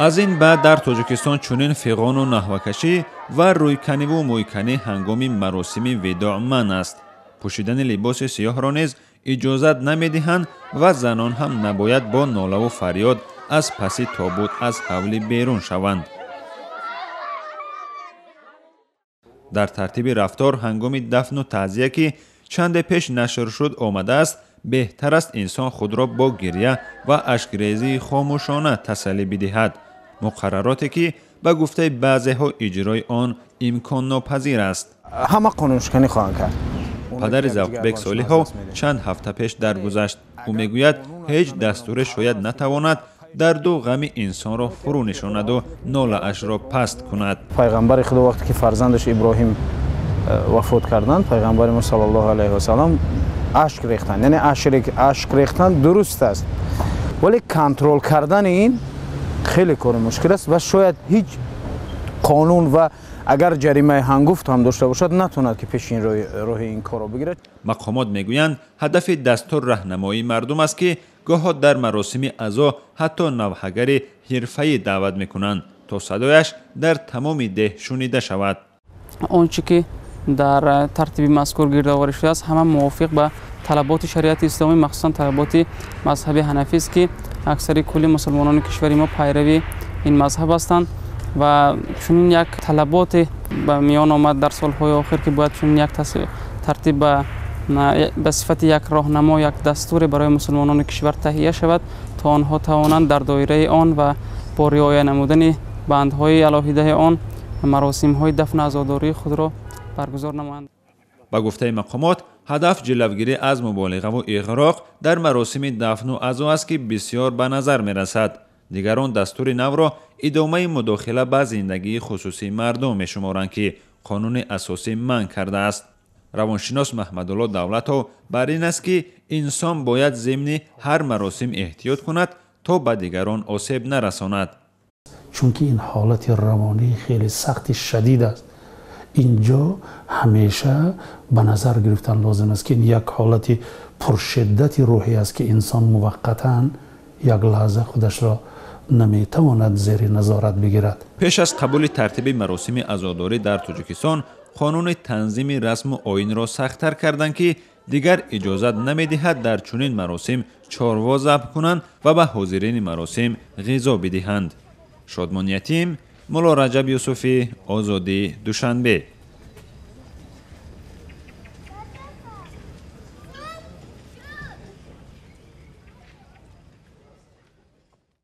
Аз ин баъд дар Тоҷикистон чунин фиғону наҳвакашӣ ва рӯйканиву мӯйканӣ ҳангоми маросими видоъ манъ аст. Пӯшидани либоси сиёҳро низ иҷозат намедиҳанд ва занон ҳам набояд бо нолаву фарёд аз паси тобут аз ҳавлӣ берун шаванд. Дар тартиби рафтор ҳангоми дафну таъзия, ки чанде пеш нашр шуд, омадааст, беҳтар аст инсон худро бо гиря ва ашкрезии хомӯшона тасаллӣ бидиҳад. Муқаррароте ки ба гуфтаи баъзеҳо иҷрои он имконнопазир аст. Ҳама қонуншиканӣ хоҳанд кард. Падари Завқбек Солиҳов чанд ҳафта пеш даргузашт. Ӯ мегӯяд, ҳеҷ дастуре шояд натавонад дарду ғами инсонро фурӯ нишонаду нолаашро паст кунад. Пайғамбари Худо вақте ки фарзандаш Иброҳим вафот карданд, пайғамбари мо саллаллоҳу алайҳи васаллам ашк рехтанд. Яъне ашк рехтан дуруст аст, вале контрол кардани ин хеле кори мушкил аст ва шояд ҳеҷ қонун ва агар ҷаримаи ҳангуфт ҳам дошта бошад, натавонад ки пеши ин роҳи ин корро бигирад. Мақомот мегӯянд, ҳадафи дастур раҳнамоии мардум аст, ки гоҳо дар маросими азо ҳатто навҳагари ҳирфаӣ даъват мекунанд, то садояш дар тамоми деҳ шунида шавад. Он чӣ ки дар тартиби мазкур гирдоварӣ шудааст, ҳама мувофиқ ба талаботи шариати исломӣ, махсусан талаботи мазҳаби ҳанафист, ки аксари кулли мусулмонони кишвари мо пайрави ин мазҳаб ҳастанд ва чунин як талаботе ба миён омад дар солҳои охир, ки бояд чунин як тартиб ба сифати як роҳнамо, як дастуре барои мусулмонони кишвар таҳия шавад, то онҳо тавонанд дар доираи он ва бо риоя намудани бандҳои алоҳидаи он маросимҳои дафну азодории худро баргузор намоянд. Ба гуфтаи мақомот, ҳадаф ҷилавгирӣ аз муболиғаву иғроқ дар маросими дафну азо аст, ки бисёр ба назар мерасад. Дигарон дастури навро идомаи мудохила ба зиндагии хусусии мардум мешуморанд, ки қонуни асосӣ манъ кардааст. Равоншинос Маҳмадулло Давлатов бар ин аст, ки инсон бояд зимни ҳар маросим эҳтиёт кунад, то ба дигарон осеб нарасонад. Чунки ин ҳолати равонӣ хеле сахти шадид аст. Инҷо ҳамеша ба назар гирифтан лозим аст, ки ин як ҳолати пуршиддати рӯҳӣ аст, ки инсон муваққатан як лаҳза худашро наметавонад зери назорат бигирад. Пеш аз қабули тартиби маросими азодорӣ дар Тоҷикистон қонуни танзими расму оинро сахттар карданд, ки дигар иҷозат намедиҳад дар чунин маросим чорво забҳ кунанд ва ба ҳозирини маросим ғизо бидиҳанд. Шодмон Ятим, Мулло Раҷаб Юсуфӣ, Озодӣ, Душанбе.